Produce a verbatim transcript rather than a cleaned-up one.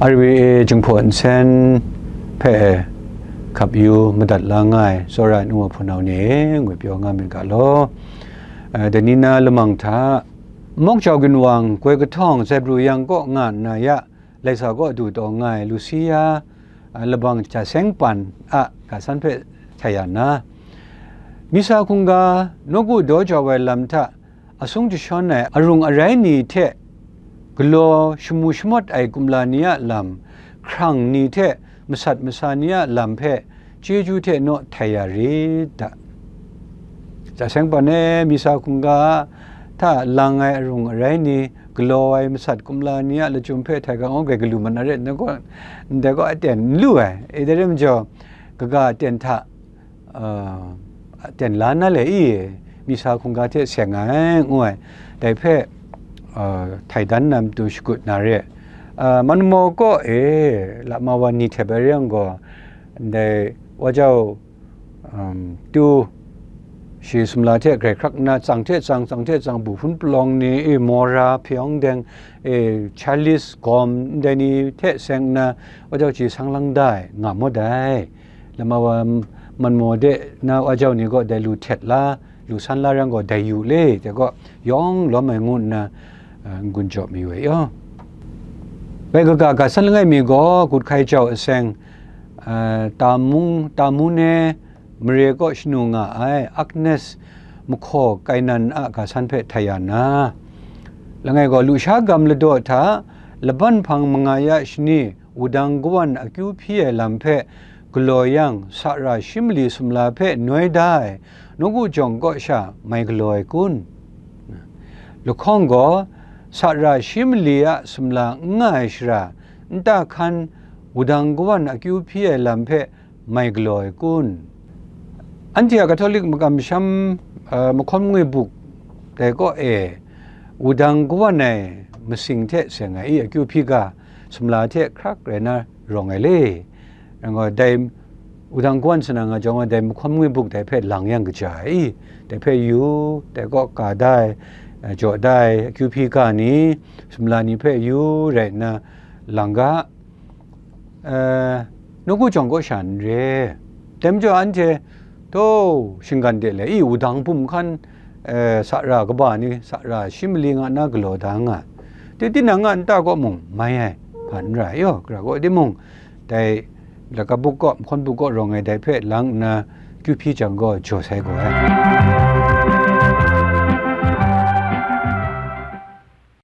R V A Jinghpaw Nsen hpe hkap yu madat la nga ai tsawra ai nu wa hpunau ni e, ngwi pyaw nga myit ga law. Eh, dai ni na lamang hta, Mawk Jau Ginwang, Goi Kahtawng, Zebru Yang kaw nga nna ya, Laisa kaw du taw nga ai Lucia, eh, labang Jaseng Pan a ga san hpe htai ya nna, Misa hkungga nawku daw jau ai lam hta asung jashawn ai arung arai ni hte galaw shamu shamawt ai kumla ni a lam, hkrang ni hte masat masa ni a lam hpe chyeju hte naw htai ya rit da. Jaseng Pan e, Misa hkungga hta lang ai arung arai ni, galaw ai masat kumla ni a lachyum hpe htai ga ngaw gai galu mat na ret, ndai gaw, ndai gaw aten n lu ai. E, dai rai majaw, kaga aten hta, uh, aten la na le i, Misa hkungga hte seng ai, ngu ai. Dai hpe, uh, htai dan na matu shagut na re. Uh, Manmaw kaw e, lama wa ni htep ai re yang gaw, ndai wa jau, um, tu, shi sumla hte grai hkrak nna, tsang hte tsang, tsang hte tsang, bu hpun palawng ni, e, mora, hpyawng deng, e, chalice, gawm, ndai ni hte seng nna, wa jau shi sang lang da ai, nga maw dai. Lama wa Manmaw de na wa jau ni gaw dai lu htet la, lu san la rang gaw dai yu le, dai gaw yawng lawm ai ngu nna, a, n-gun jaw mayu ai yaw. Bai kaga ga san langai mi gaw, Gut Hkai Jau aseng, a, Tamu, Tamu ne mare kaw shanu nga ai Agnes mahkaw Kainan a ga san hpe htai ya na, langai gaw lusha gam ladaw hta laban hpang manga ya shani wudang kawan akyu hpyi ai lam hpe galaw yang, Sara shi mali sumla hpe noi da ai nawku jawng kaw sha mai galaw ai kun? Lahkawng gaw, Sara shi mali a sumla n nga ai shara, nta hkan wudang kawan akyu hpyi ai lam hpe mai galaw ai kun? Anhte a Katolik makam masham, a, mahkawn ngwi buk dai kaw e, wudang kawan ai masing hte seng ai i akyu hpyi ga, sumla hte hkrak rai na rawng ai le? Rai gaw, dai wudang kawan sa na nga jawng, dai mahkawn ngwi buk dai hpe lang yang kaja ai i, dai hpe yu, dai kaw ka da ai, a, jaw da ai akyu hpyi ga ni, sumla ni hpe yu rai nna lang ga, eh, nawku jawng kaw sha n re. Dai majaw anhte, taw, shinggan de le, i, wudang bum hkan, eh, sara kaba ni, sara shi mali nga na galaw da nga, ti tinang a nta kaw mung mai ai, hpa n ra ai yaw, gara kaw timung, dai lakap buk kaw, mahkawn buk kaw rawng ai dai hpe lang nna, kyu hpyi jang gaw, jaw sai gaw ai.